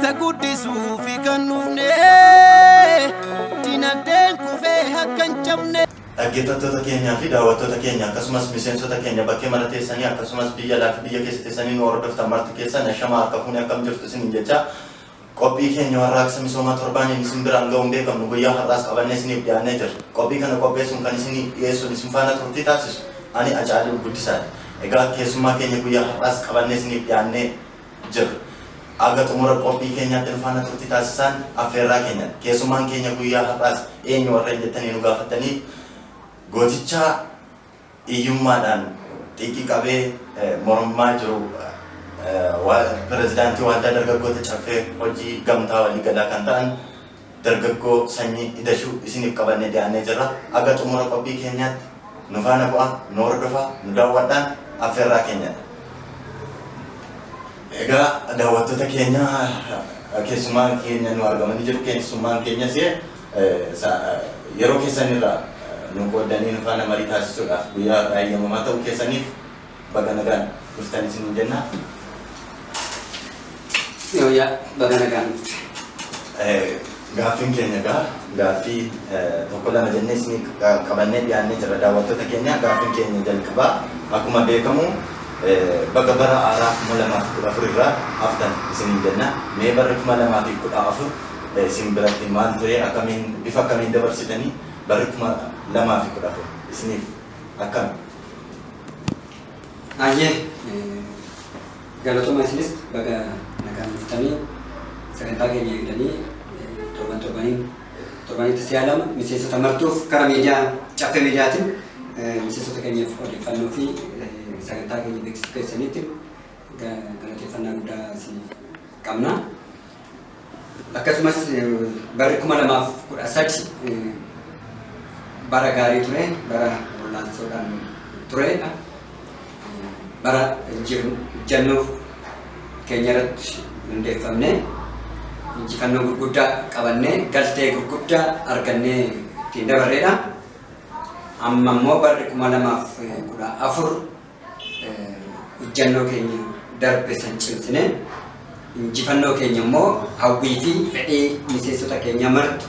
Uummata guddisuu fi kan dhufne, dinagdeen kufee akka hin cabne. Dhaggeeffattoota keenyaa fi daawwattoota keenya, akkasumas miseensota keenya bakkee mara teessanii, akkasumas biyya alaa fi biyya keessa teessanii nu hordoftan marti keessan, ashamaa, harka fuunee, akkam jirtu isiniin jecha, qophii keenya warraaqsa misoomaa torbaaniin isin biraan ga'uun beekamnu guyyaa har'aas qabannee isiniif dhiyaannee jirra. Qophii kana qopheessuun kan isinii dhiyeessuun isin faana turtii taasisu ani Acaaluu Guddisaadha. Egaa keessummaa keenya guyyaa har'aas qabannee isiniif dhiyaannee jirra. Aga xumura qophii keenyaatti nu faana turtii taasisaan affeerraa keenya. Keessummaan keenya guyyaa har'aas eenyu warreen jettanii nu gaafattaniif, gootichaa hiyyummaadhaan xiqqi qabee mormaa jiru, pirezidaantii Waldaa Dargaggoota Caffee Hojii Gamtaa Waliigalaa kan ta'an dargaggoo Sanyii Idashuu isiniif qabannee dhiyaannee jirra. Aga xumura qophii keenyaatti nu faana bu'aa, nu hordofaa, nu daawwadhaan affeerraa keenyadha. Egaa daawwattoota keenya, keessummaan keenya nu argamanii jiru. Keessummaan keenyas yeroo keessan irraa nu qooddanii nu faana marii taasisuudhaaf guyyaa har'aa eeyyamamaa ta'uu keessaniif baga nagaan dhuftan isiniin jenna. Yooyyaa, baga nagaan dhufte. Gaaffiin keenya egaa gaaffii tokko lama jennee isinii qabannee dhiyaannee jirra, daawwattoota keenya. Gaaffiin keenya jalqabaa, akkuma beekamu, baga bara haaraa 2014 irraa haftan isiniin jenna. Mee barri 2014 isin biratti maal ture? Akkamiin, bifa akkamiin dabarsitanii? Barri 2014 isiniif akkami? Ayyee, galatoomaa, isinis baga nagaan dhuftanii sagantaa keenya eegdanii torban torbaniin, torbanitti si'a lama miseensota martuuf kara miidiyaa Caffee Miidiyaatiin miseensota keenyaaf odeeffannoo fi sagantaa keenya beeksisuu keessanitti galateeffannaa guddaa isiniif qabna. Akkasumas barri 2013 bara gaarii ture, bara wal'aansoodhaan turedha. Bara ijjannoo keenya irratti hundeeffamnee, injifannoo gurguddaa qabannee, galtee gurguddaa argannee ittiin dabarreedha. Amma immoo barri 2014 ijjannoo keenya darbe san cimsinee, injifannoo keenya immoo hawwii fi fedhii miseensota keenya martu,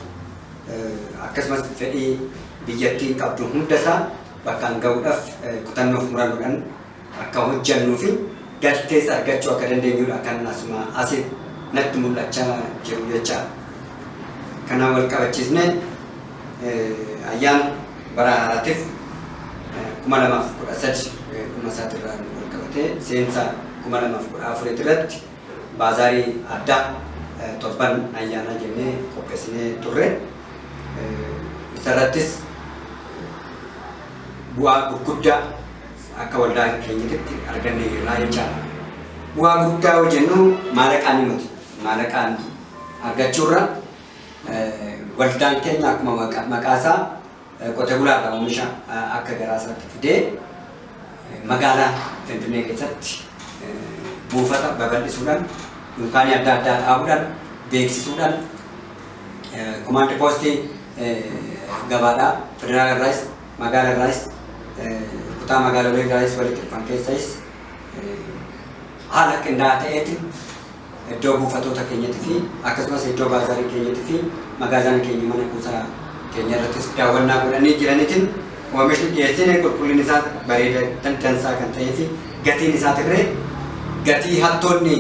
akkasumas fedhii biyyattiin qabdu hundasaa bakkaan ga'uudhaaf kutannoof murannoodhaan akka hojjannuu fi galtees argachuu akka dandeenyudha kan asuma asii natti mul'achaa jiru jechaadha. Kanaan wal qabachiisnee ayyaana bara haaraatiif 2013 dhuma isaatirraa wal qabatee seensa 2014 irratti baazaarii addaa torban ayyaanaa jennee qopheessinee turre. Isarrattis bu'aa gurguddaa akka waldaa keenyatti argannee jirra jechaadha. Bu'aa guddaa yoo jennu maallaqaan miti. Maallaqaan argachuurra, waldaan keenya akkuma maqaa isaa qote bulaarraa oomisha akka garaa isaatti fidee magaalaa Finfinnee keessatti buufata babal'isuudhaan, dunkaanii adda addaa dhaabuudhaan, beeksisuudhaan, komaandi poostii gabaadhaa federaala irraayis, magaala irraayis, kutaa magaalolee irraayis walitti dhufan keessayis haala qindaa'aa ta'eetiin iddoo buufatoota keenyatti fi akkasumas iddoo baazaarii keenyatti fi magaazana keenya, mana kuusaa keenya irrattis daawwannaa godhanii jiraniitiin, oomishni dhiyeessine qulqullinni isaa bareeda dansaa kan ta'ee fi gatiin isaatirree gatii hattoonni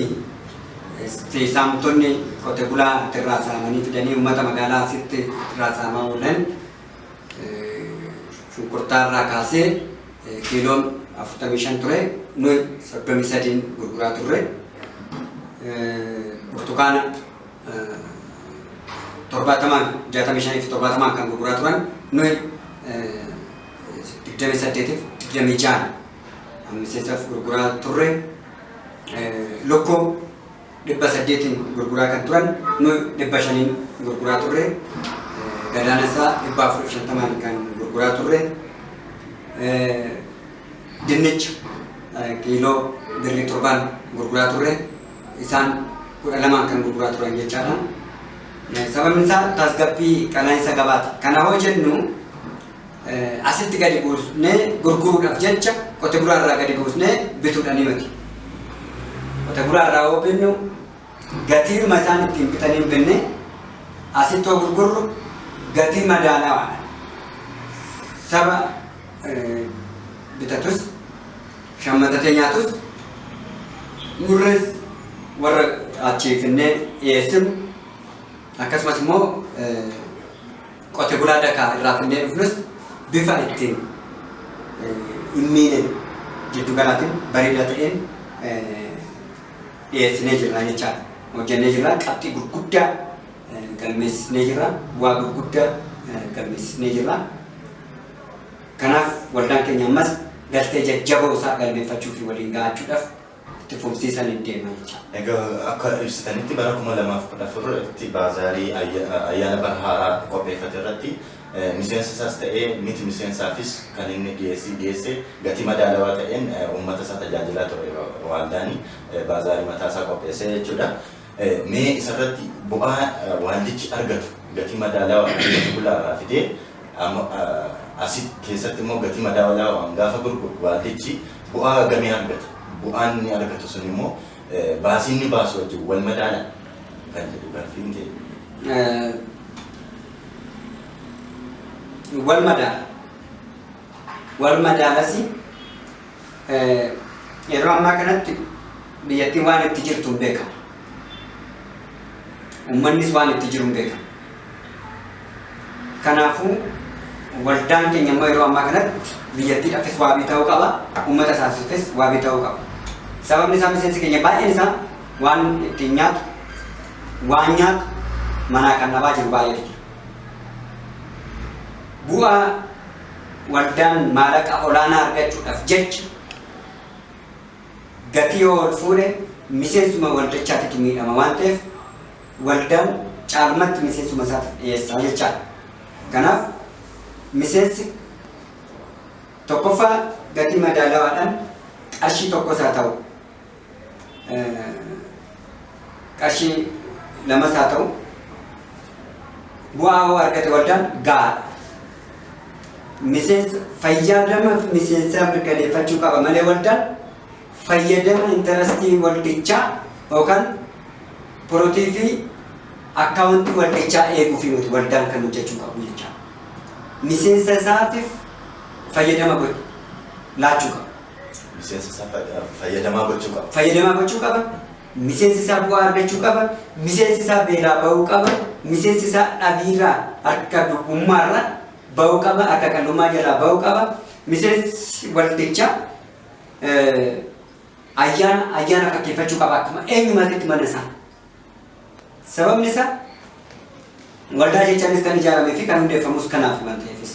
fi saamtonni qote bulaa irraa saamanii fidanii uummata magaalaa asitti irraa saamaa oolan, shunkurtaa irraa kaasee kiiloon 45 ture, nuyi 33n gurguraa turre. Burtukaana 70n, 65 fi 70n kan gurguraa turan, nuyi 28f 26n miseensaaf gurguraa turre. Lukkuu 800n gurguraa kan turan, nuyi 500n gurguraa turre. Gadaanassaa 450n kan gurguraa turre. Dinnicha kiiloo birrii 7n gurguraa turre, isaan 12n kan gurguraa turan jechaadha. Sababni isaa tasgabbii qaala'insa gabaati. Kana hoo jennu, asitti gadi buusnee gurguruudhaaf jecha qote bulaa irraa gadi buusnee bituudha ni miti. Qote bulaa irraa hoo binnu Gatiidhuma isaan ittiin bitanii hin binne asitti yoo gurgurru gatii madaalawaadha. Saba bitatus shammatatee nyaatus nurres warra achii finnee dhiyeessinu akkasumas immoo qote bulaa dakaa irraa finnee dhufnus bifa ittiin hin miinen jiddu galaatiin bareedaa ta'een dhiyeessinee jirra jechaadha. Hojjennee jirra, qabxii gurguddaa galmeessisnee jirra, bu'aa gurguddaa galmeessisnee jirra. Kanaaf waldaan keenya ammas galtee jajjaboo isaa galmeeffachuu fi waliin ga'achuudhaaf itti fufsiisan hin deema jechaadha. Egaa akka ibsitanitti bara 2014tti baazaarii ayyaana bara haaraa qopheeffate irratti miseensa isaas ta'ee miti miseensaafis kan inni dhiyeessii dhiyeesse gatii madaalawaa ta'een uummata isaa tajaajilaa ture waldaani baazaarii mataa isaa qopheessee jechuudha. Mee isarratti bu'aa waldichi argatu gatii madaalawaa qote bulaa irraa fidee asi keessatti immoo gatii madaalawaan gaafa gurguru waldichi bu'aa gamii argata. Bu'aan inni argatu sun immoo baasii inni baasu wajjin wal madaala kan jedhu gaaffiin kee. Wal madaala. Wal madaalasi yeroo ammaa kanatti biyyattiin waan itti jirtu hin beekamu. Uummannis waan itti jiru hin beekamu. Kanaafuu waldaan keenya immoo yeroo ammaa kanatti biyyattiidhaafis waabii ta'uu qaba, uummata isaatiifis waabii ta'uu qaba. Sababni isaa miseensi keenya baay'een isaa waan ittiin nyaatu, waan nyaatu manaa kan dhabaa jiru baay'eetu jira. Bu'aa waldaan maallaqa olaanaa argachuudhaaf jecha gatii yoo ol fuudhe miseensuma waldichaatitu miidhama waan ta'eef waldaan caalmatti miseensuma isaatiif dhiyeessaa jechaadha. Kanaaf miseensi tokkoffaa gatii madaalawaadhaan qarshii tokkos haa ta'u qarshii lamas haa ta'u bu'aa yoo argate waldaan gahaadha. Miseensa fayyadama miseensaa mirkaneeffachuu qaba malee waldaan fayyadama intarastii waldichaa yookaan porotii fi akkaawuntii waldichaa eeguuf miti waldaan kan hojjechuu qabu jechaadha. Miseensa isaatiif fayyadama godhu laachuu qaba. Miseensa isaa fayyadamaa gochuu qaba. Fayyadamaa gochuu qaba. Miseensi isaa bu'aa argachuu qaba. Miseensi isaa beelaa bahuu qaba. Miseensi isaa dhabiirraa harka duwwummaarraa bahuu qaba. Harka qal'ummaa jalaa bahuu qaba. Miseensi waldichaa ayyaana ayyaana fakkeeffachuu qaba akkuma eenyumaatti mana isaa. Sababni isaa waldaa jechaanis kan ijaaramee fi kan hundeeffamus kanaaf waan ta'eefis.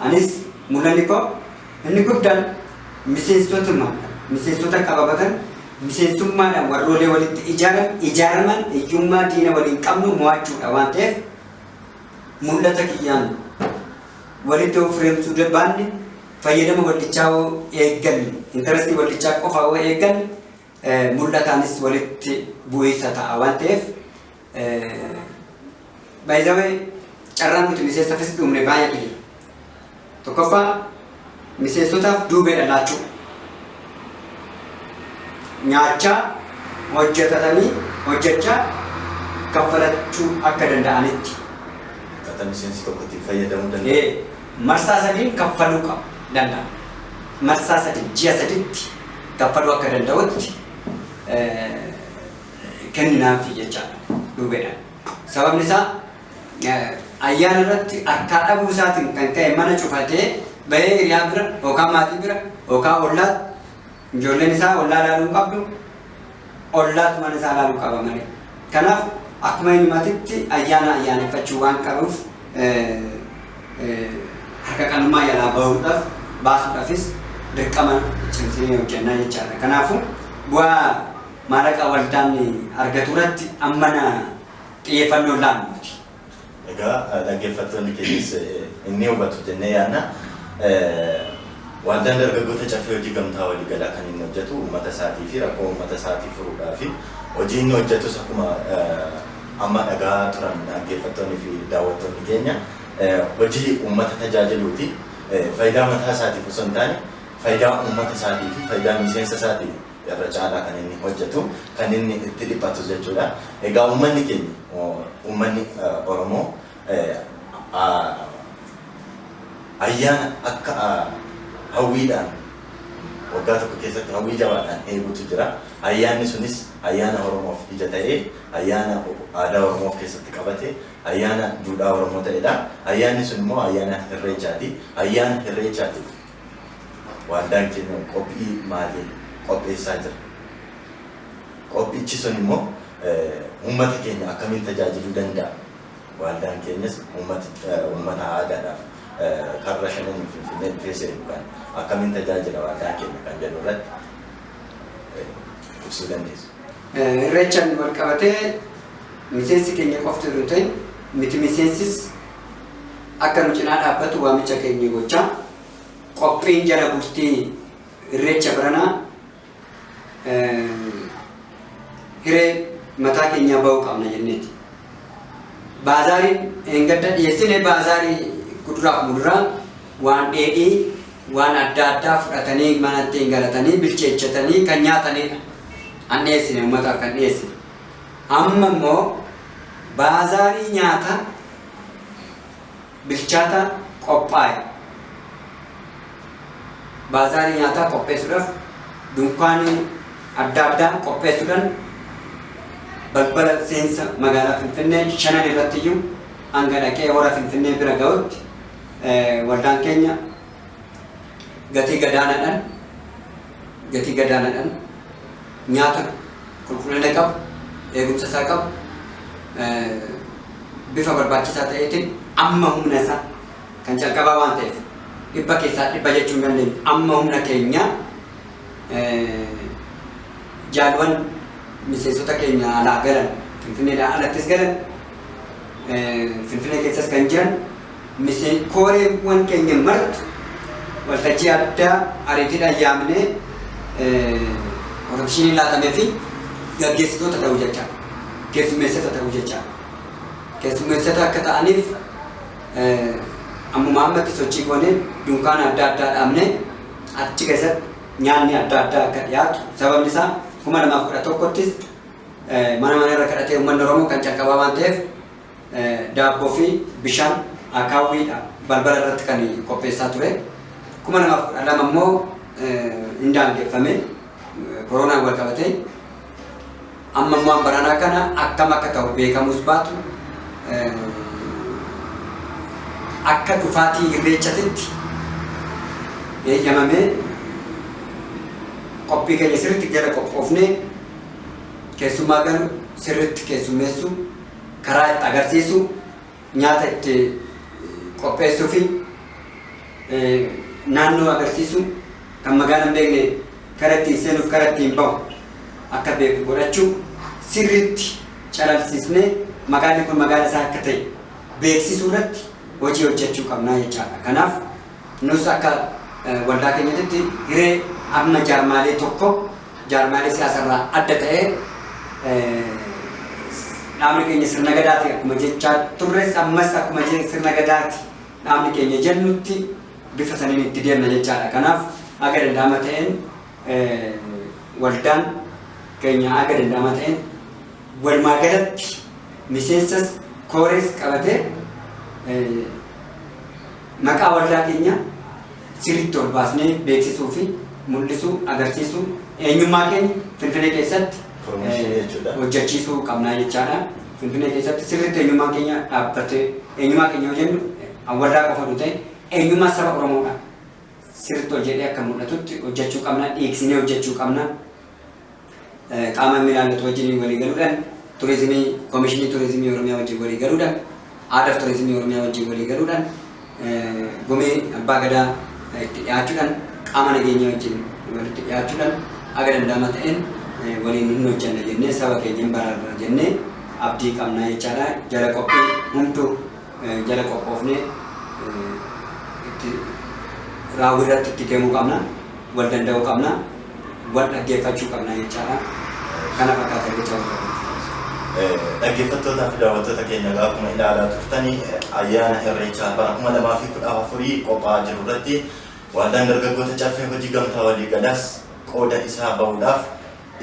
Anis mul'anni koo inni guddaan miseensotuma miseensota qababatan miseensummaadhaan warroolee walitti ijaaran ijaaraman hiyyummaa diina waliin qabnu mo'achuudha waan ta'eef mul'ata kiyyaan walitti of fireemsuu baanne fayyadama waldichaa yoo eegganne intarestii waldichaa qofa yoo eegganne mul'ataanis walitti bu'iinsa ta'a waan ta'eef baay'ee carraan nuti miseensafis dhumne baay'eetu jira. Tokkoffaa miseensotaaf duubeedha laachuu. Nyaachaa hojjetatanii hojjechaa kaffalachuu akka danda'anitti. Akkaataa miseensi tokko ittiin fayyadamuu danda'u. Marsaa sadiin kaffaluu qaba danda'a. Marsaa sadiin ji'a saditti kaffaluu akka danda'utti kenninaafi jechaadha duubeedhaan. Sababni isaa ayyaana irratti harkaa dhabuu isaatiin kan ka'e mana cufatee bahee hiriyaa bira yookaan maatii bira yookaan ollaatti ijoolleen isaa ollaa ilaaluu hin qabdu ollaatu mana isaa ilaaluu qaba malee. Kanaaf akkuma eenyumaatitti ayyaana ayyaaneffachuu waan qabuuf harka qal'ummaa jalaa bahuudhaaf baasuudhaafis dirqama cimsinee hojjannaa jechaadha. Kanaafuu bu'aa maallaqa waldaan argatu irratti ammana xiyyeeffannoo laannuuti. Egaa dhaggeeffattoonni keenyas inni hubatu jennee yaadna. Waldaan dargaggoota Caffee Hojii Gamtaa Waliigalaa kan inni hojjetu uummata isaatii fi rakkoo uummata isaatii furuudhaa fi hojii inni hojjetus akkuma amma dhagaa turan dhaggeeffattoonni fi daawwattoonni keenya hojii uummata tajaajiluuti. Faayidaa mataa isaatiif osoo hin taane faayidaa uummata isaatii fi faayidaa miseensa isaatii Irra caalaa kan inni hojjetu, kan inni itti dhiphatu jechuudha. Egaa uummanni keenya, uummanni Oromoo ayyaana akka hawwiidhaan waggaa tokko keessatti hawwii jabaadhaan eegutu jira. Ayyaanni sunis ayyaana Oromoof ija ta'ee, ayyaana aadaa Oromoo of keessatti qabate, ayyaana duudhaa Oromoo ta'edha. Ayyaanni sun immoo ayyaana Irreechaati. Ayyaana Irreechaatiif waldaan keenya qophii maalii qopheessaa jira? Qophichi sun immoo uummata keenya akkamiin tajaajiluu danda'a? Waldaan keenyas uummata aadaadhaaf karra shananii Finfinnee dhufee seenu kan akkamiin tajaajila waldaan keenya kan jedhu irratti ibsuu dandeessu. Irreechaan wal qabatee miseensi keenya qofti osoo hin ta'in miti miseensis akka nu cinaa dhaabbatu waamicha keenya gochaa, qophiin jala bultii Irreecha baranaa hiree mataa keenyaa ba'uu qabna jenneeti. Baazaariin eengadda dhiyeessine baazaarii kuduraaf muduraa, waan dheedhii, waan adda addaa fudhatanii manatti galatanii bilcheechatanii kan nyaatanidha. An dhiyeessine uummataaf kan dhiyeessine. Amma immoo baazaarii nyaata bilchaata qophaa'e. Baazaarii nyaataa qopheessuudhaaf dunkaanii adda addaa qopheessuudhaan balbala seensa magaalaa Finfinnee shanan irratti iyyuu hanga dhaqee hora Finfinnee bira ga'utti waldaan keenya gatii gadaanaadhaan nyaata qulqullina qabu, eegumsa isaa qabu, bifa barbaachisaa ta'eetiin, amma humna isaa kan calqabaa waan ta'eef 100% jechuu hin dandeenyu, amma humna keenya jaalwan miseensota keenya alaa galan, Finfinneedhaan alattis galan, Finfinnee keessas kan jiran kooreewwan keenya martu waltajjii addaa ariitiidhaan yaamnee orientation laatamee fi gaggeessitoota ta'uu jecha, keessummeessota ta'uu jecha, keessummeessota akka ta'aniif ammuma ammatti sochii goonee dunkaana adda addaa dhaabnee achi keessatti nyaanni adda addaa akka dhiyaatu. Sababni isaa 2011ttis mana mana irra kadhatee uummanni Oromoo kan calqabaa waan ta'eef daabboo fi bishaan akaawwiidha balbala irratti kan qopheessaa ture. 2012 immoo hin daangeffame koronaan wal qabatee. Amma immoo baranaa kana akkam akka ta'u beekamus baatu, akka dhufaatii Irreechatitti eeyyamamee qophii keenya sirriitti jala qophoofnee keessummaa galu sirriitti keessummeessuu, karaa itti agarsiisu, nyaata itti qopheessuu fi naannoo agarsiisu, kan magaalaa hin beekne kara ittiin seenuuf kara ittiin bahu akka beeku godhachuu, sirriitti calalsiisnee magaalli kun magaala isaa akka ta'e beeksisuu irratti hojii hojjechuu qabnaa jechaadha. Kanaaf nus akka waldaa keenyatti hiree amma jaarmaalee tokko jaarmaalee siyaasarraa adda ta'ee dhaabni keenya sirna gadaati akkuma jechaa turres, ammas akkuma sirna gadaati dhaabni keenya jennutti bifa saniin itti deemna jechaadha. Kanaaf haga danda'ama ta'een waldaan keenya haga danda'ama ta'een walumaa galatti miseensas koorees qabatee maqaa waldaa keenya sirriitti ol baasnee beeksisuu fi mul'isuu, agarsiisuu, eenyummaa keenya Finfinnee keessatti hojjechiisuu qabnaa jechaadha. Finfinnee keessatti sirriitti eenyummaan keenya dhaabbatee, eenyummaa keenya yoo jennu waldaa qofa nu ta'e, eenyummaa saba Oromoodha. Sirriitti ol jedhee akka mul'atutti hojjechuu qabna, dhiigsinee hojjechuu qabna. Qaama inni ilaallatu wajjin walii galuudhaan, turizimii, Koomishinii Turizimii Oromiyaa wajjin walii galuudhaan, Aadaa fi Turizimii Oromiyaa wajjin walii galuudhaan, gumii abbaa gadaa itti dhiyaachuudhaan, qaama nageenyaa wajjin walitti dhiyaachuudhaan haga danda'ama ta'een waliin hin hojjanna jennee, saba keenya hin baraarra jennee abdii qabnaa jechaadha. Jala qophii hunduu jala qophoofnee itti raawwii irratti itti deemuu qabna. Wal danda'uu qabna. Wal dhaggeeffachuu qabna jechaadha. Kana fakkaata jecha wal qabu. Dhaggeeffattootaa fi daawwattoota keenya, egaa akkuma ilaalaa turtanii ayyaana Irreechaa bara 2014 qophaa'aa jiru irratti Waldaan Dargaggoota Caffee Hojii Gamtaa Waliigalaas qooda isaa bahuudhaaf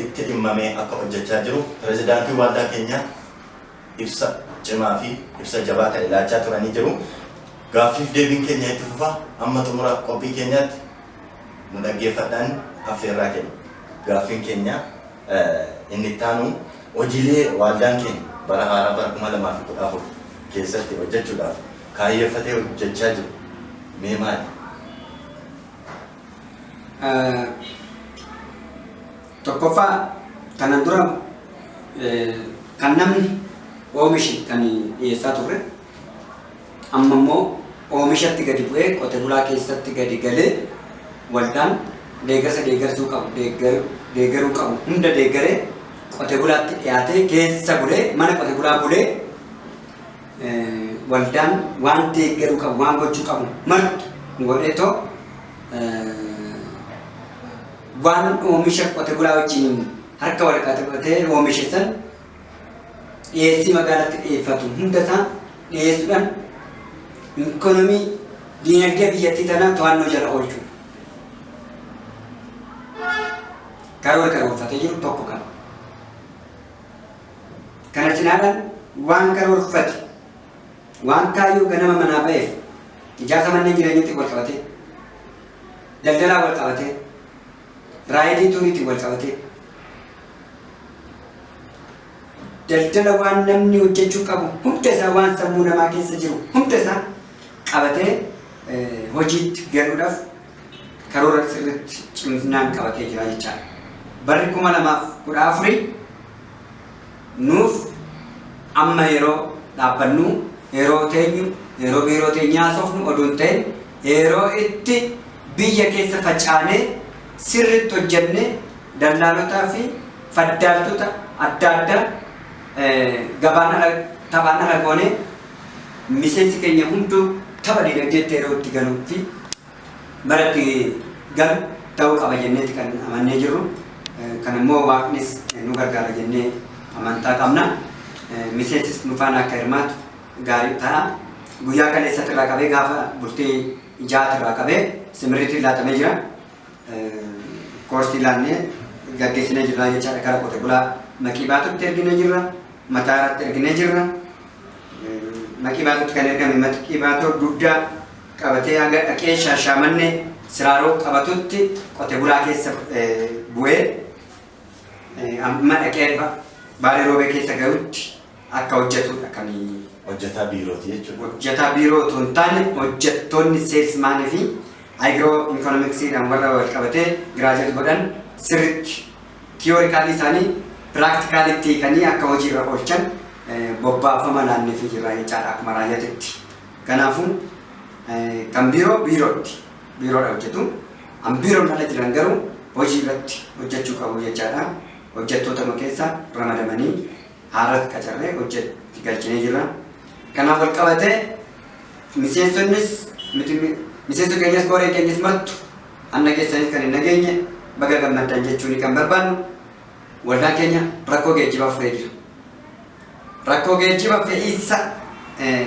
itti dhimmamee akka hojjechaa jiru pirezidaantiin waldaa keenyaa ibsa cimaa fi ibsa jabaa ta'e laachaa turanii jiru. Gaaffiif deebiin keenya itti fufa amma xumura qophii keenyaatti nu dhaggeeffadhaan affeerraa kenna. Gaaffiin keenya inni itti aanu hojiilee waldaan keenya bara haaraa bara 2014 keessatti hojjechuudhaaf kaayyeeffatee hojjechaa jiru mee maali? Tokkoffaa, kanan dura kan namni oomishe kan dhiyeessaa turre, amma immoo oomishatti gadi bu'ee qote bulaa keessatti gadi galee waldaan deeggarsa deeggarsuu qabu deeggaruu qabu hunda deeggaree qote bulaatti dhiyaatee keessa bulee mana qote bulaa bulee waldaan waan deeggaruu qabu, waan gochuu qabu marti godheetoo waan oomisha qote bulaa wajjin harka wal qabatee oomishe san dhiyeessii magaalatti dhiyeeffatu hunda isaa dhiyeessuudhaan ikoonomii, diinagdee biyyattii tanaa to'annoo jala oolchuu karoora karoorfatee jiru tokko kana. Kana cinaadhaan waan karoorfate, waan kaayyoo ganama manaa ba'eef, ijaarsa manneen jireenyatti wal qabatee, daldalaa wal qabatee, raayidii tuuriitiin wal qabatee, daldala waan namni hojjechuu qabu hunda isaa, waan sammuu namaa keessa jiru hunda isaa qabatee hojiitti galuudhaaf karoora sirriitti cimnaan qabatee jira jechaadha. Barri 2014 nuuf amma yeroo dhaabbannu, yeroo teenyu, yeroo biiroo teenyee haasofnu oduu hin ta'in, yeroo itti biyya keessa facaanee sirriitti hojjennee dallaalotaa fi faddaaltota adda addaa gabaan ala, taphaan ala goonee miseensi keenya hunduu tapha dinagdeetti yeroo itti galuu fi bara itti galu ta'uu qaba jenneeti kan amannee jirru. Kan immoo Waaqnis nu gargaara jennee amantaa qabna. Miseensis nu faana akka hirmaatu gaarii ta'a. Guyyaa kaleessatti irraa qabee, gaafa bultii 6 irraa qabee, simirriitiin laatamee jira. Koorsii laannee gaggeessinee jirra jechaadha. Gara qote bulaa Maqii Baatutti erginee jirra. Mataa irratti erginee jirra. Maqii Baatutti kan ergame Maqii Baatoo dugdaa qabatee hanga dhaqee Shaashaamannee Siraaroo qabatutti qote bulaa keessa bu'ee amma dhaqee Baalee Roobee keessa gahutti akka hojjetudha kan Hojjetaa biirooti jechuudha. Hojjetaa biiroo otoo hin taane, hojjettoonni salesmanii fi agro economicsiidhaan warra wal qabatee graduate godhan sirriitti theoreticalii isaanii practicalitti hiikanii akka hojiirra oolchan bobbaafama naanneefii jirra jechaadha akkuma raayyaatitti. Kanaafuu kan biiroo biirootti biiroodha hojjetu. An biiroon ala jiran garuu hojii irratti hojjechuu qabu jechaadha. Hojjettoota keessa ramadamanii haaras qacarree hojjetti galchinee jirra. Kanaaf wal qabatee miseensonnis, miseensa keenyas, koreen keenyas martu, anna keessanis kan hin nageenye baga gammaddan jechuun kan barbaannu, waldaan keenya rakkoo geejjibaa furee jira. Rakkoo geejjiba fe'iinsa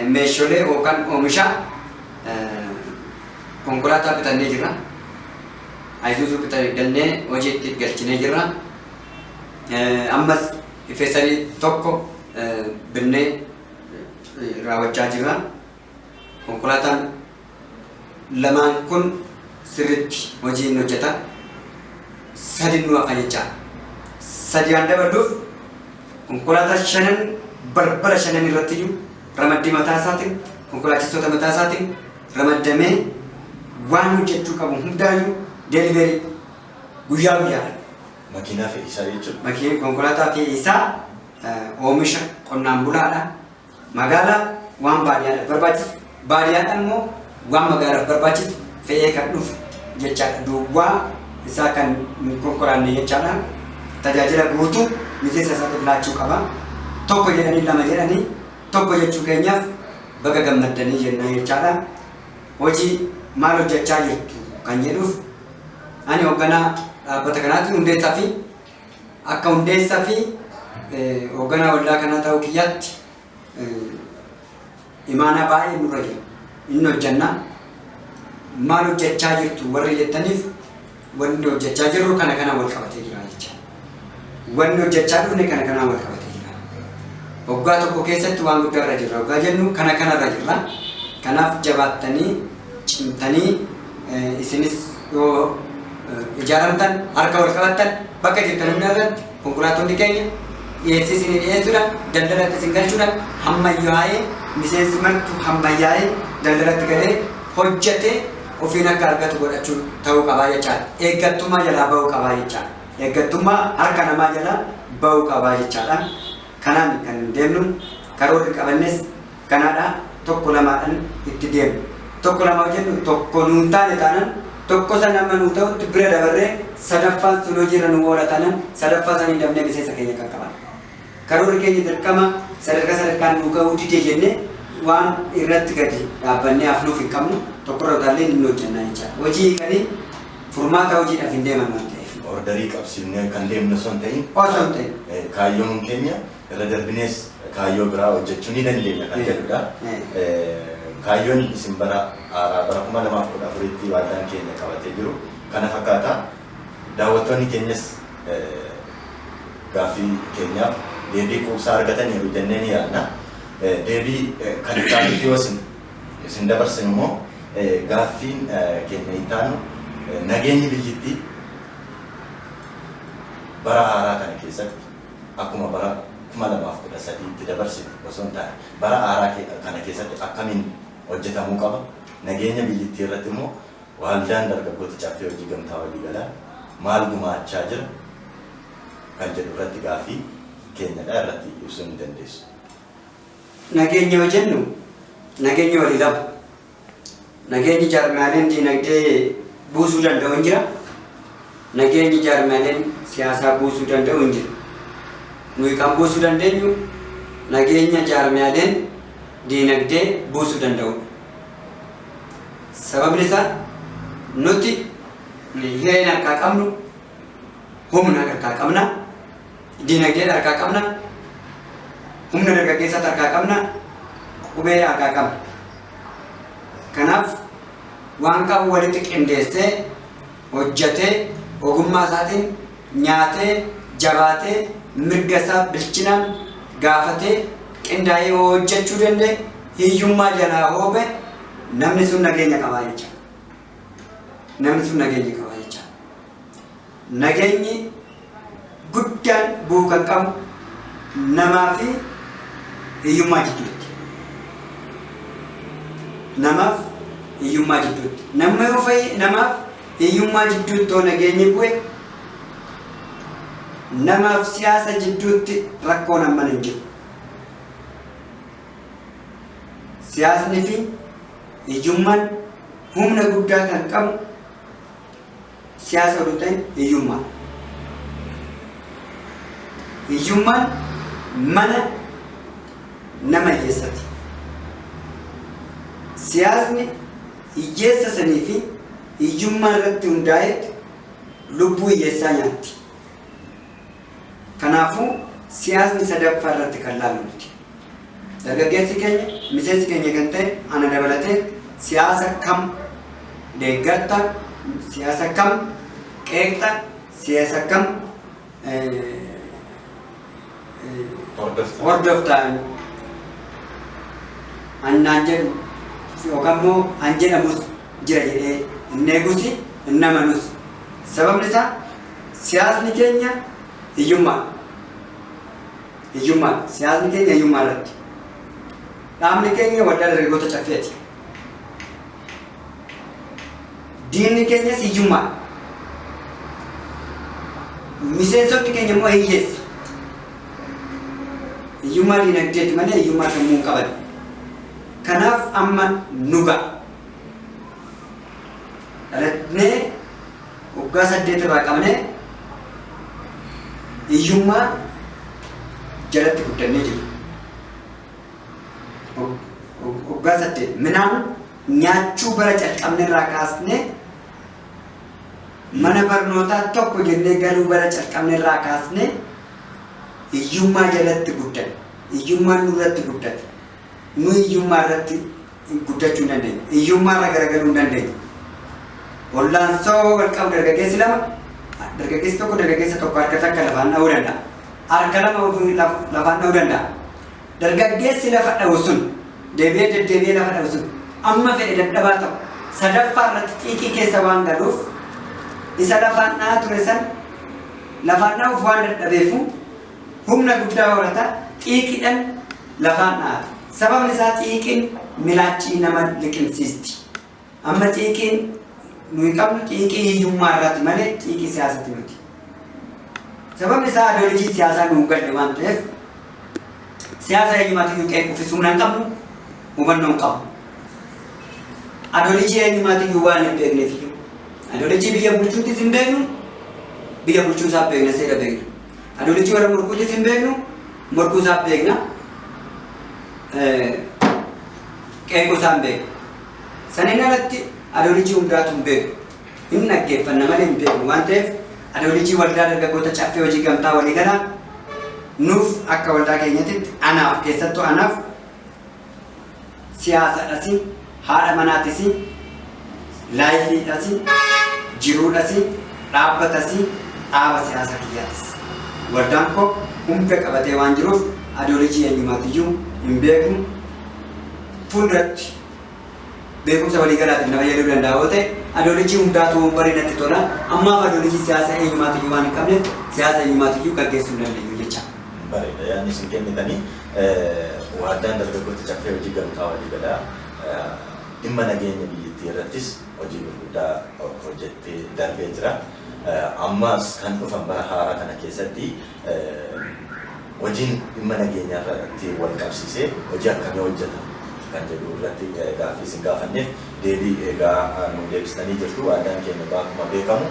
meeshaalee yookaan oomisha konkolaataa bitannee jirra. Ayisuuzuu bitannee hojiitti galchinee jirra. Ammas ifeessarii tokko binnee raawwachaa jirra. Konkolaataan lamaan kun sirriitti hojii hin hojjeta. Sadi nu hafa jecha. Sadi waan dabaluuf konkolaataa shanan balbala shanan irratti iyyuu ramaddii mataa isaatiin, konkolaachistoota mataa isaatiin ramaddamee waan hojjechuu qabu hundaayyuu delivery guyyaa guyyaadhaan. Makiinaa fe'iisaa jechuudha. Makiin konkolaataa fe'iisaa oomisha qonnaan bulaadha. Magaalaa waan baadiyyaadhaaf barbaachisu, baadiyyaadhaan immoo waan magaalaaf barbaachisu fe'ee kan dhufu jechaadha. Duwwaa isaa kan hin konkolaanne jechaadha. Tajaajila guutuu miseensa isaatiif laachuu qaba. Tokko jedhanii, lama jedhanii, tokko jechuu keenyaaf baga gammaddanii jenna jechaadha. Hojii maal hojjechaa jirtu kan jedhuuf, ani hoogganaa dhaabbata kanaatti hundeessaa fi akka hundeessaa fi hoogganaa waldaa kanaa ta'uu kiyyaatti imaanaa baay'ee nurra jira. Inni hojjannaa. Maal hojjechaa jirtu warri jettaniif, Wanni hojjechaa jirru kana kanaan wal qabatee jira jecha. Wanni hojjechaa dhufne kana kanaan wal qabatee jira. Waggaa tokko keessatti waan guddaa irra jirra. Waggaa jennu kana kanarra jirra. Kanaaf jabaattanii cimtanii isinis yoo ijaaramtan, harka wal qabattan, bakka jirtan hunda irratti konkolaattonni keenya dhiyeessii isinii dhiyeessuudhaan, daldalatti isin galchuudhaan, hammayyaa'ee miseensi martu hammayyaa'ee daldalatti galee hojjetee ofiin akka argatu godhachuu ta'uu qabaa jechaadha. Eeggattummaa jalaa ba'uu qabaa jechaadha. Eeggattummaa harka namaa jalaa ba'uu qabaa jechaadha. Kanaan kan deemnu, karoorri qabannes kanaadha. Tokko lamaadhaan itti deemnu. Tokko lama jennu, tokko nuun taane taanan, tokko sana amma nuu ta'utti bira dabarree, sadaffaan sun hojiirra nu oola taanan, sadaffaa sanii dafnee miseensa keenya qaqqaban. Karoorri keenya dirqama sadarkaa sadarkaan nu ga'uu didee jennee waan irratti gadi dhaabbannee hafnuuf hin qabnu. Tokkorra utaallee inni hojjannaa jechaadha. Hojii hiikanii furmaata hojiidhaaf hin deeman waan ta'eef. Orderii qabsiifnee kan deemnu osoo hin ta'in, Osoo hin ta'in. Kaayyoon keenya irra darbinees kaayyoo biraa hojjechuu ni dandeenya kan jedhudha. Kaayyoon isin bara haaraa bara 2014tti waldaan keenya qabatee jiru kana fakkaata. Daawwattoonni keenyas gaaffii keenyaaf deebii quubsaa argataniiru jennee ni yaadna. Deebii kan itti aanutti yoo isin dabarsinu immoo, gaaffiin keenya itti aanu, nageenyi biyyittii bara haaraa kana keessatti akkuma bara 2013tti dabarsine osoo hin taane, bara haaraa kana keessatti akkamiin hojjetamuu qaba? Nageenya biyyittii irratti immoo Waldaan Dargaggoota Caffee Hojii Gamtaa Waliigalaa maal gumaachaa jira kan jedhu irratti gaaffii keenyadha, irratti ibsuu ni dandeessu. Nageenya yoo jennu, nageenyi walii lama. Nageenyi jaarmiyaaleen diinagdee buusuu danda'u hin jira. Nageenyi jaarmiyaaleen siyaasaa buusuu danda'u hin jira. Nuyi kan buusuu dandeenyu nageenya jaarmiyaaleen diinagdee buusuu danda'udha. Sababni isaa, nuti hireen harkaa qabnu, humna harkaa qabna, diinagdeen harkaa qabna, humna dargaggeessaatti harkaa qabna, qubee harkaa qabna. Kanaaf waan qabu walitti qindeessee hojjetee, ogummaa isaatiin nyaatee, jabaatee, mirga isaa bilchinaan gaafatee, qindaa'ee yoo hojjechuu danda'e, hiyyummaa jalaa hoobe, namni sun nageenya qabaa jecha. Namni sun nageenya qabaa jecha. Nageenyi guddaan bu'uu kan qabu namaa fi hiyyummaa jidduutti. Namaaf hiyyummaa jidduutti. Namni yoo fayyi, namaaf hiyyummaa jidduutti yoo nageenyi bu'e, namaaf siyaasa jidduutti rakkoon hammana hin jiru. Siyaasni fi hiyyummaan humna guddaa kan qabu siyaasa oduu ta'e hiyyummaa. Hiyyummaan mana nama hiyyeessati. Siyaasni hiyyeessa sanii fi hiyyummaa irratti hundaa'ee lubbuu hiyyeessaa nyaatti. Kanaafuu siyaasni sadaffaa irratti kan laallu miti. Dargaggeessi keenya, miseensi keenya kan ta'e ana dabalatee, siyaasa kam deeggarta, siyaasa kam qeeqxa, siyaasa kam Hordofta. Hordofta annaan jedhu yookaan immoo an jedhamus jira jedhee hin eegusi, hin amanus. Sababni isaa, siyaasni keenya hiyyummaa. Hiyyummaa. Siyaasni keenya hiyyummaa irratti. Dhaabni keenya Waldaa Dargaggoota Caffeeti. Diinni keenyas hiyyummaa. Miseensonni keenya immoo hiyyeessa. Hiyyummaa diinagdeeti malee hiyyummaa sammuu hin qaban. Kanaaf amma nu ga'a. Dhalatnee waggaa 8 irraa qabnee hiyyummaa jalatti guddannee jirra. Waggaa 8 midhaan nyaachuu bara calqabne irraa kaasnee, mana barnootaa tokko jennee galuu bara calqabne irraa kaasnee hiyyummaa jalatti guddanne. Hiyyummaan nurratti guddate. Nu hiyyummaa irratti guddachuu hin dandeenye. Hiyyummaa irra garagaluu hin dandeenye. Wallaansoo wal qabu dargaggeessi lama, dargaggeessi tokko dargaggeessa tokko harka takka lafaan dha'uu danda'a. Harka lama ofii lafaan dha'uu danda'a. Dargaggeessi lafa dha'u sun deebi'ee deddeebi'ee lafa dha'u sun amma fedhe dadhabaa ta'u sadaffaa irratti xiiqii keessa waan galuuf isa lafaan dha'aa ture san lafaan dha'uuf waan dadhabeefu humna guddaa horata, xiiqiidhaan lafaan dha'ata. Sababni isaa xiiqiin milaachii nama liqimsiisti. Amma xiiqiin nuyi qabnu xiiqii hiyyummaa irraati malee xiiqii siyaasati miti. Sababni isaa ideology siyaasaa nu hin galle waan ta'eef siyaasa eenyumaatiyyuu qeequufis humna hin qabnu, hubannoo hin qabnu. Ideology eenyumaatiyyuu waan hin beekneef iyyuu. Ideology biyya bulchuutis hin beeknu, biyya bulchuu isaa beekna, seera beekna. Ideology warra morkuutis hin beeknu, morkuu isaa beekna. Qeequu isaa hin beeknu. Saniin alatti ideology hundaatu hin beeknu. Hin dhaggeeffanna malee hin beeknu waan ta'eef ideology waldaa dargaggoota Caffee Hojii Gamtaa waliigalaa nuuf akka waldaa keenyatitti, anaaf, keessattuu anaaf, siyaasadhasi, haadha manaatis, lifeiidhasi, jiruudhasi, dhaabbatasi, dhaaba siyaasa kiyyaatis. Waldaan koo hunda qabatee waan jiruuf ideology eenyumaatiyyuu hin beeknu. Fuulduratti beekumsa waliigalaatiin na fayyaduu danda'a yoo ta'e ideology hundaatu barii natti tola. Ammaaf ideology siyaasa eenyumaatiyyuu waan hin qabneef siyaasa eenyumaatiyyuu gaggeessuu hin dandeenyu jecha. Bareeda yaadni isin kennitanii. Waldaan dargaggoota Caffee Hojii Gamtaa waliigalaa dhimma nageenya biyyattii irrattis hojii gurguddaa hojjettee darbee jira. Ammas kan dhufan bara haaraa kana keessatti hojiin dhimma nageenyaa irratti wal qabsiisee hojii akkamii hojjeta kan jedhu irratti gaaffii isin gaafanneef deebii egaa nu deebistanii jirtu. Waldaan keenya egaa akkuma beekamu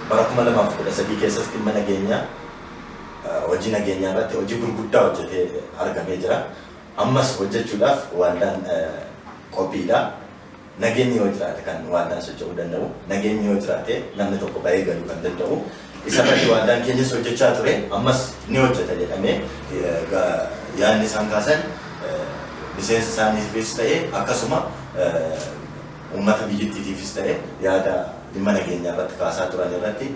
bara 2013 keessas dhimma nageenyaa, hojii nageenyaa irratti hojii gurguddaa hojjetee argamee jira. Ammas hojjechuudhaaf waldaan qophiidha. Nageenyi yoo jiraate kan waldaan socho'uu danda'u, nageenyi yoo jiraate namni tokko bahee galuu kan danda'u. Isa irratti waldaan keenyas hojjechaa ture, ammas ni hojjeta jedhamee yaadni isaan kaasan miseensa isaaniifis ta'e akkasuma uummata biyyattiitiifis ta'e yaada dhimma nageenyaa irratti kaasaa turan irratti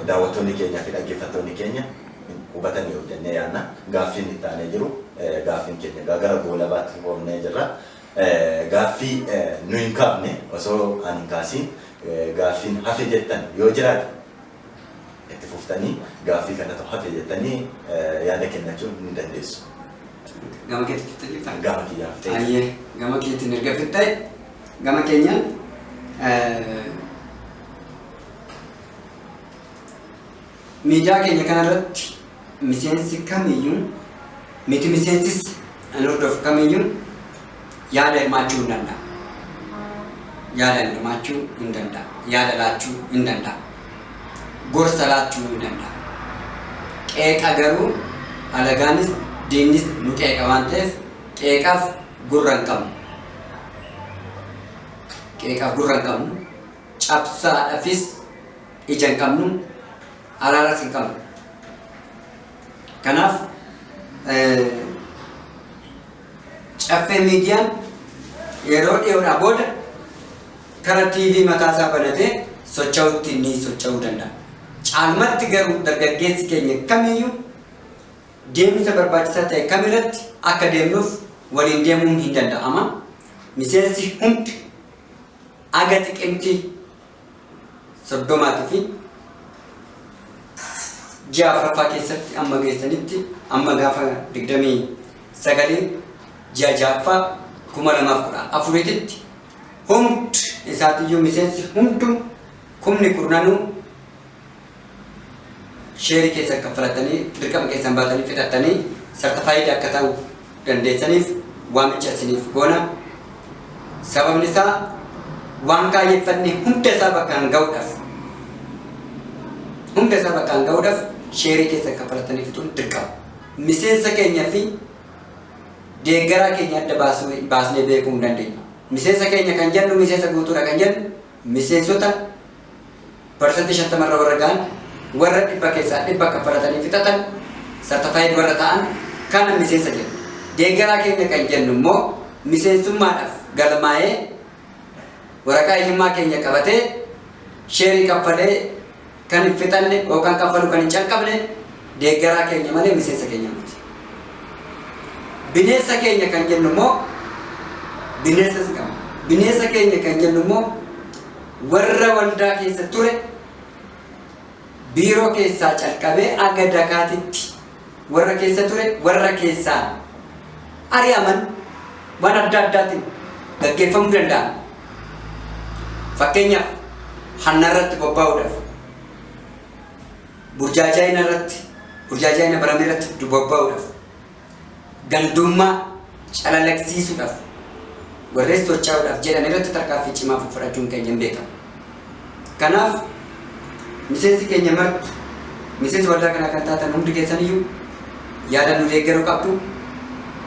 daawwattoonni keenyaa fi dhaggeeffattoonni keenya hubatanii jennee yaadna. Gaaffiin itti aanee jiru, gaaffiin keenya gara goolabaatti hoomnee jirra. Gaaffii nu hin kaafne, osoo ani hin kaasiin gaaffiin hafe jettan yoo jiraate itti fuftanii gaaffii kanatu hafe jettanii yaada kennachuu ni dandeessu. Gama keetti fixxee jirtaa? Gama kiyyaaf ta'e. Ayyee, gama keetiin erga fixxee gama keenyaan miidiyaa keenya kanarratti miseensi kamiyyuu miti, miseensis an hordofu kamiyyuu yaada hirmaachuu hin danda'a. Yaada hirmaachuu hin danda'a. Yaada laachuu hin danda'a. Gorsa laachuu hin danda'a. Qeeqa garuu alagaanis diinnis nu qeeqa waan ta'eef qeeqaaf gurra hin qabnu. Qeeqaaf gurra hin qabnu. Cabsaadhaafis ija hin qabnu. Araaras hin qabnu. Kanaaf Caffee Miidiyaan yeroo dhiyoodhaa booda kara TV mataa isaa banatee socho'utti ni socho'uu danda'a. Caalmatti garuu dargaggeessi keenya kamiyyuu deemsa barbaachisaa ta'e kamirratti akka deemnuuf waliin deemuun hin danda'ama. Miseensi hundi aga Xiqimtii 30 fi ji'a afuraffaa keessatti amma geessanitti, amma gaafa 29 ji'a ja'affaa 2014tti hundi isaatiyyuu, miseensi hunduu kumni kurnanuu sheerii keessan kaffalatanii, dirqama keessan baatanii fixattanii certified akka ta'u dandeessaniif waamicha isiniif goona. Sababni isaa waan kaayyeffanne hunda isaa bakkaan ga'uudhaaf, hunda isaa bakkaan ga'uudhaaf sheerii keessan kaffalatanii fixuun dirqama. Miseensa keenya fi deeggaraa keenya adda baasnee beekuu hin dandeenyu. Miseensa keenya kan jennu, miseensa guutuudha kan jennu, miseensota 50% warra ga'an, warra dhibba keessaa dhibba kaffalatanii fixatan, certified warra ta'an kana miseensa jenna. Deeggaraa keenya kan jennu immoo miseensummaadhaaf galmaa'ee Waraqaa eenyummaa keenya qabatee sheerii kaffalee kan hin fixanne yookaan kaffaluu kan hin calqabne deeggaraa keenya malee miseensa keenya miti. Bineensa keenya kan jennu immoo bineensas qaba. Bineensa keenya kan jennu immoo warra waldaa keessa ture, biiroo keessaa calqabee aga dakaatitti warra keessa ture, warra keessaa ari'aman, waan adda addaatiin gaggeeffamuu danda'an. Fakkeenyaaf, hanna irratti bobba'uudhaaf, burjaajaa'ina irratti, burjaajaa'ina barame irratti bobba'uudhaaf, gandummaa calalaqsiisuudhaaf, warreen socho'uudhaaf jedhan irratti tarkaanfii cimaa fudhachuun keenya hin beekamu. Kanaaf miseensi keenya marti, miseensi waldaa kanaa kan taatan hundi keessan iyyuu, yaada nu deeggaruu qabdu,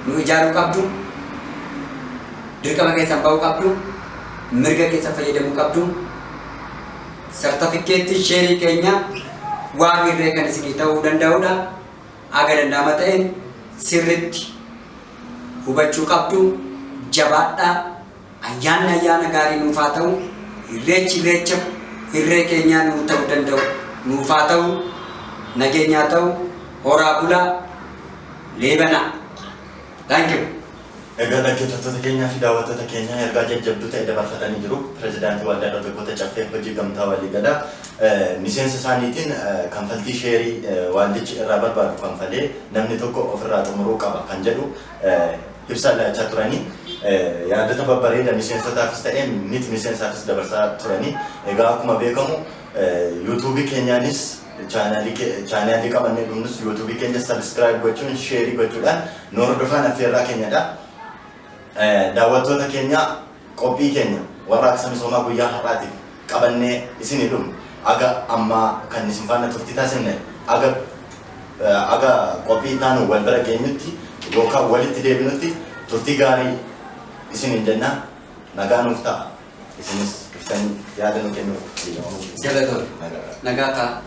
nu ijaaruu qabdu, dirqama keessan ba'uu qabdu, mirga keessan fayyadamuu qabdu. Sartifikkeetti sheerii keenya waan irree kan isinii ta'uu danda'udha. Aga danda'ama ta'een sirritti hubachuu qabdu. Jabaadhaa. Ayyaanni ayyaana gaarii nuuf haa ta'u. Irreechi irreecha irree keenyaa nuu ta'uu danda'u nuuf haa ta'u. Nageenyaa ta'u. Horaa bulaa, leebanaa. Thank you. Egaa dhaggeeffattoota keenyaa fi daawwattoota keenyaa, ergaa jajjabduu ta'e dabarfatanii jiru. Pirezidaantii Waldaa Dargaggoota Caffee Hojii Gamtaa Waliigalaa miseensa isaaniitiin kanfaltii sheerii waldichi irraa barbaadu kanfalee namni tokko ofirraa xumuruu qaba kan jedhu ibsa laachaa turanii, yaadota babbareeda miseensotaafis ta'e miti miseensaafis dabarsaa turanii. Egaa akkuma beekamu yuutuubii keenyaanis chaanaalii qabannee dhumnus, yuutuubii keenya subscribe gochuun, sheerii gochuudhaan nu hordofaan affeerraa keenyadha. Daawwattoota keenya, qophii keenya warraaqsa misoomaa guyyaa har'aatiif qabannee isinii dhumne aga ammaa kan isin faana turtii taasifne, aga qophii taanu wal bira geenyutti yookaan walitti deebinutti turtii gaarii isiniin jenna. Nagaa nuuf ta'a. Isinis dhuftanii yaada nu kennuuf. Galatoon. Nagaa ta'a.